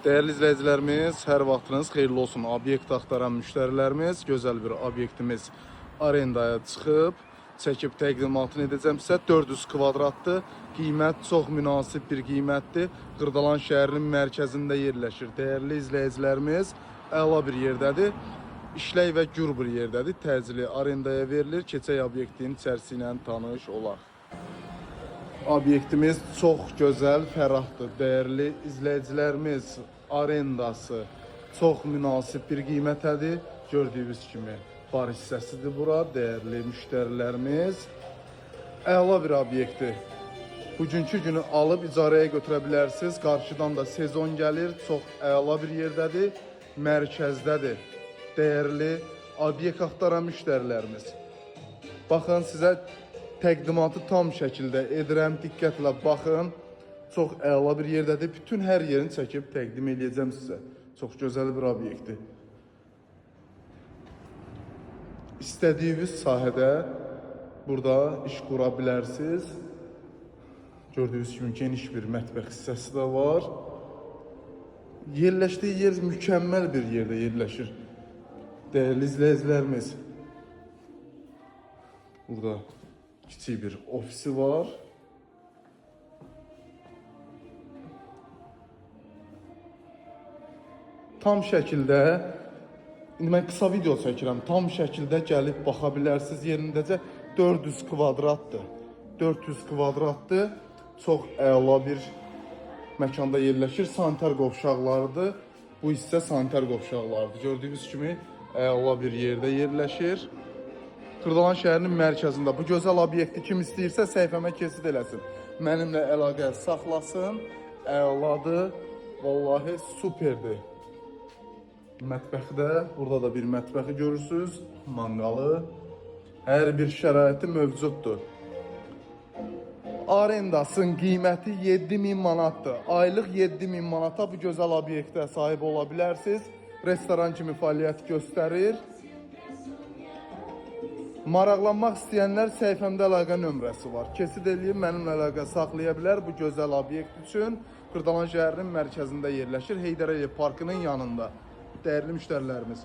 Dəyərli izləyicilərimiz, hər vaxtınız xeyirli olsun. Obyekt axtaran müştərilərimiz, gözəl bir obyektimiz arendaya çıxıb, çəkib təqdimatını edəcəm sizə. 400 kvadratdır. Qiymət çox münasib bir qiymətdir. Xırdalan şəhərinin mərkəzində yerləşir. Dəyərli izləyicilərimiz, əla bir yerdədir. İşlək və gür bir yerdədir. Təcili arendaya verilir. Keçək obyektin içərisi ilə tanış olaq. Obyektimiz çox gözəl, fərahdır. Dəyərli izləyicilərimiz, arendası çox münasib bir qiymətədir. Gördüyünüz kimi bar hissəsidir bura, dəyərli müştərilərimiz. Əla bir obyektdir. Bugünkü günü alıb icarəyə götürə bilərsiniz. Qarşıdan da sezon gəlir. Çox əla bir yerdədir, mərkəzdədir. Dəyərli obyekt axtaran müştərilərimiz. Baxın, sizə təqdimatı tam şəkildə edirəm. Diqqətlə baxın. Çox əla bir yerdədir. Bütün hər yerini çəkib təqdim eləyəcəm sizə. Çox gözəl bir obyektdir. İstədiyiniz sahədə burada iş qura bilərsiniz. Gördüyünüz kimi geniş bir mətbəx hissəsi də var. Yerləşdiyi yer mükəmməl bir yerdə yerləşir. Dəyərli izləyicilərimiz, burada kiçik bir ofisi var. Tam şəkildə indi mən qısa video çəkirəm. Tam şəkildə gəlib baxa bilərsiniz. Yerindəcə 400 kvadratdır. 400 kvadratdır. Çox əla bir məkanda yerləşir. Sanitar qovşaqlarıdır. Bu hissə sanitar qovşaqlarıdır. Gördüyünüz kimi əla bir yerdə yerləşir. Xırdalan şəhərinin mərkəzində bu gözəl obyekti kim istəyirsə səhifəmə keçid eləsin. Mənimlə əlaqə saxlasın. Əladır. Vallahi superdir. Mətbəxdə, burada da bir mətbəxi görürsüz, manqalı. Hər bir şəraiti mövcuddur. Arendasının qiyməti 7000 manatdır. Aylıq 7000 manata bu gözəl obyektə sahib ola bilərsiniz. Restoran kimi fəaliyyət göstərir. Maraqlanmaq istəyənlər səhifəmdə əlaqə nömrəsi var. Keçid eləyib mənimlə əlaqə saxlaya bilər bu gözəl obyekt üçün. Xırdalan şəhərinin mərkəzində yerləşir, Heydər Əliyev parkının yanında. Dəyərli müştərilərimiz.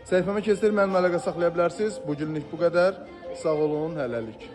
Səhifəmə keçid eləyib mənimlə əlaqə saxlaya bilərsiniz. Bu günlük bu qədər. Sağ olun, hələlik.